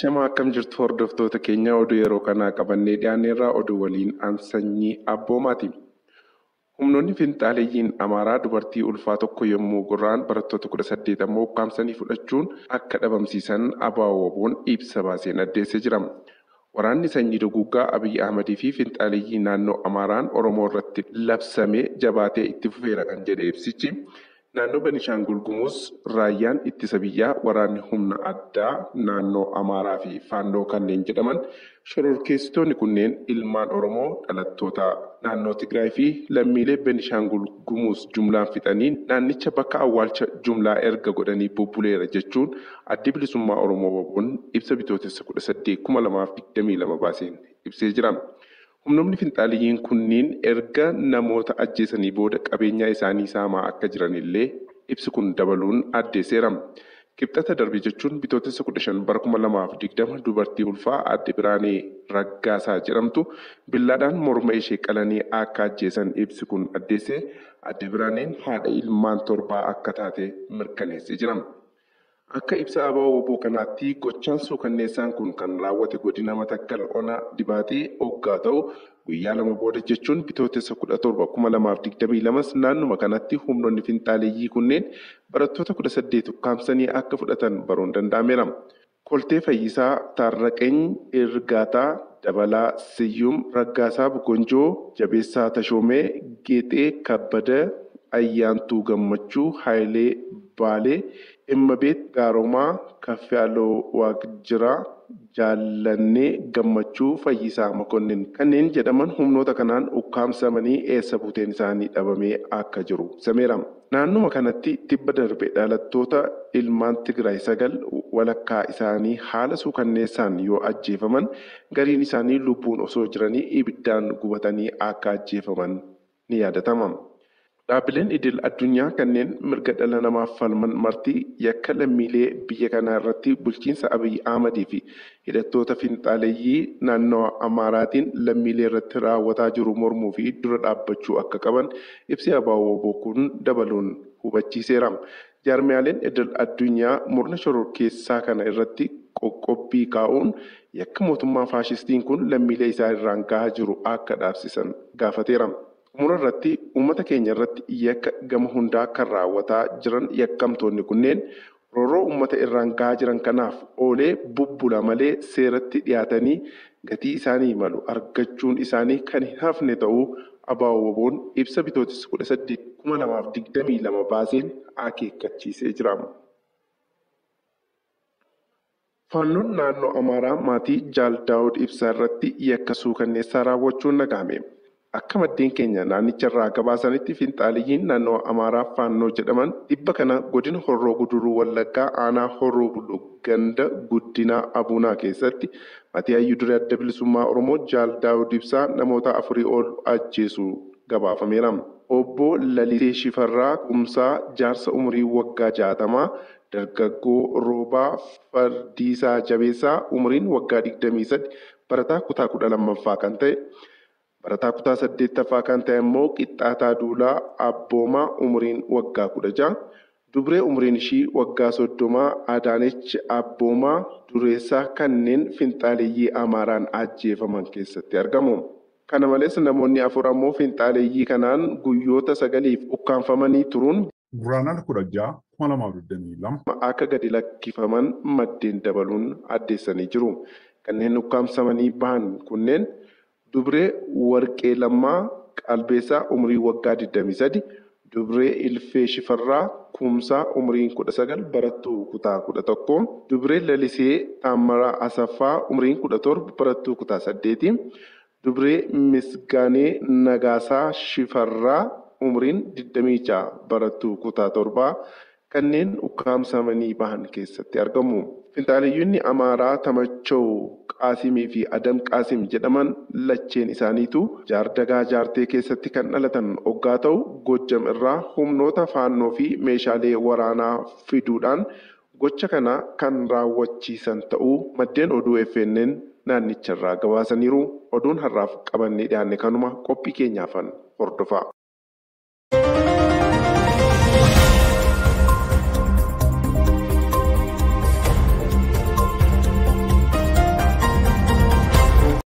Ashamaa, akkam jirtu hordoftoota keenya? Oduu yeroo kanaa qabannee dhiyaanneerraa oduu waliin aan Sanyii Abboomaati. Humnoonni finxaaleeyyiin Amaaraa dubartii ulfaa tokko yommuu gurraan barattoota 18 ammoo ukkaamsanii fudhachuun akka dhabamsiisan ABO-WBO'n ibsa baaseen addeessee jira. Waraanni sanyii duguuggaa Abiyyi Ahmadii fi finxaaleeyyii naannoo Amaaraan Oromoo irratti labsamee jabaatee itti fufeera kan jedhe ibsichi, naannoo Benishaangul Gumuz raayyaan ittisa biyyaa, waraanni humna addaa naannoo Amaaraa fi Faannoo kanneen jedhaman shororkeessitoonni kunneen ilmaan Oromoo dhalattoota naannoo Tigraay fi lammiilee Benishaangul Gumuz jumlaan fixanii naannicha bakka awwaalcha jumlaa erga godhanii bubbuleera jechuun Addi Bilisummaa Oromoo WBO'n ibsa Bitootessa 18 2022 baaseen ibsee jira. Humnoonni finxaaliyyiin kunniin erga namoota ajjeesanii booda qabeenyaa isaanii saamaa akka jiranillee ibsi kun dabaluun addeesseera. Kibxata darbe jechuun Bitootessa 15 bara 2020 dubartii ulfaa Aadde Biraanee Raggaasaa jedhamtu billaadhaan morma ishee qalanii akka ajjeesan ibsi kun addeesse. Aadde Biraaneen haadha ilmaan 7 akka taate mirkaneessee jira. Akka ibsa ABO-WBO kanaatti gochaan suukanneessaan kun kan raawwate godina Matakkal Ona Dibaaxii oggaa ta'u, guyyaa 2 booda jechuun Bitootessa 17 2022s naannuma kanatti humnoonni finxaaleeyyii kunneen barattoota 18 ukkaamsanii akka fudhatan baruun danda'ameera. Koltee Fayyisaa, Taarraqeny Irgaataa, Dabalaa Siyyum, Raggaasaa Gonjoo, Jabeessaa Tashoomee, Geexee Kabbada, Ayyaantuu Gammachuu, Hayilee Baalee, Immabeet Gaaromaa, Kaffiyaaloo Waaqjiraa, Jaallannee Gammachuu, Fayyisaa Makonnin kanneen jedhaman humnoota kanaan ukkaamsamanii eessa buuteen isaanii dhabamee akka jiru ibsameera. Naannuma kanatti tibba darbe dhalattoota ilmaan Tigraay 9 walakkaa isaanii haala suukanneessaan yoo ajjeefaman, gariin isaanii lubbuun osoo jiranii ibiddaan gubatanii akka ajjeefaman ni yaadatama. Dhaabbileen idil addunyaa kanneen mirga dhala namaaf falman marti yakka lammiilee biyya kanaa irratti bulchiinsa Abiyyi Ahmadii fi hidhattoota finxaaleeyyii naannawa Amaaraatiin lammiilee irratti raawwataa jiru mormuu fi dura dhaabbachuu akka qaban ibsi ABO-WBO kun dabaluun hubachiiseera. Jaarmiyaaleen idil addunyaa murna shororkeessaa kana irratti qoqqobbii kaa'uun yakka mootummaa faashistiin kun lammiilee isaa irraan gahaa jiru akka dhaabsisan gaafateera. Xumura irratti uummata keenya irratti yakka gama hundaa kan raawwataa jiran yakkamtoonni kunneen roorroo uummata irraan gahaa jiran kanaaf oolee bubbula malee seeratti dhiyaatanii gatii isaanii malu argachuun isaanii kan hin hafne ta'uu ABO-WBO'n ibsa Bitootessa 18 2022 baaseen akeekkachiisee jira. Faannoon naannoo Amaaraa maatii Jaal Daawud Ibsaa irratti yakka suukanneessaa raawwachuun dhagahame. Akka maddeen keenya naannicha irraa gabaasanitti finxaaliyyiin naannoo Amaaraa Faannoo jedhaman dhibba kana godina Horroo Guduruu Wallaggaa aanaa Horroo Bulluq ganda Guddinaa Abuunaa keessatti maatii hayyuu duree Adda Bilisummaa Oromoo Jaal Daawud Ibsaa namoota 4 ol ajjeesuu gabaafameera. Obbo Lalisee Shifarraa Kumsaa jaarsa umurii waggaa 60, dargaggoo Roobaa Fardiisaa Jabeessaa umuriin waggaa 23 barataa kutaa 12ffaa kan ta'e, barataa kutaa 8ffaa kan ta'e immoo Qixxaataa Duulaa Abboomaa umuriin waggaa 16, dubree umuriin ishii waggaa 30 Adaanech Abboomaa Dureessaa kanneen finxaaleeyyii Amaaraan ajjeefaman keessatti argamu. Kana malees namoonni 4 ammoo finxaaleeyyii kanaan guyyoota 9f ukkaamfamanii turuun Guraandhala 16 2022 akka gadi lakkifaman maddeen dabaluun addeessanii jiru. Kanneen ukkaamsamanii bahan kunneen Dubree Warqee Lammaa Qalbeessaa umurii waggaa 23, Dubree Ilfee Shifarraa Kumsaa umuriin 19 barattuu kutaa 11, Dubree Lalisee Taammaraa Asaffaa umuriin 17 barattuu kutaa 8, Dubree Misgaanee Nagaasaa Shifarraa umuriin 26 barattuu kutaa 7 kanneen ukkaamsamanii bahan keessatti argamu. Finxaaleyyonni Amaaraa Tamachow Qaasimii fi Adam Qaasim jedhaman lacheen isaaniitu Jaardagaa Jaartee keessatti kan dhalatan oggaa ta'u, Gojjam irraa humnoota Faannoo fi meeshaalee waraanaa fiduudhaan gocha kana kan raawwachiisan ta'uu maddeen oduu FNN naannicharraa gabaasaniiru. Oduun har'aaf qabannee dhiyaanne kanuma, qophii keenyaafan hordofaa.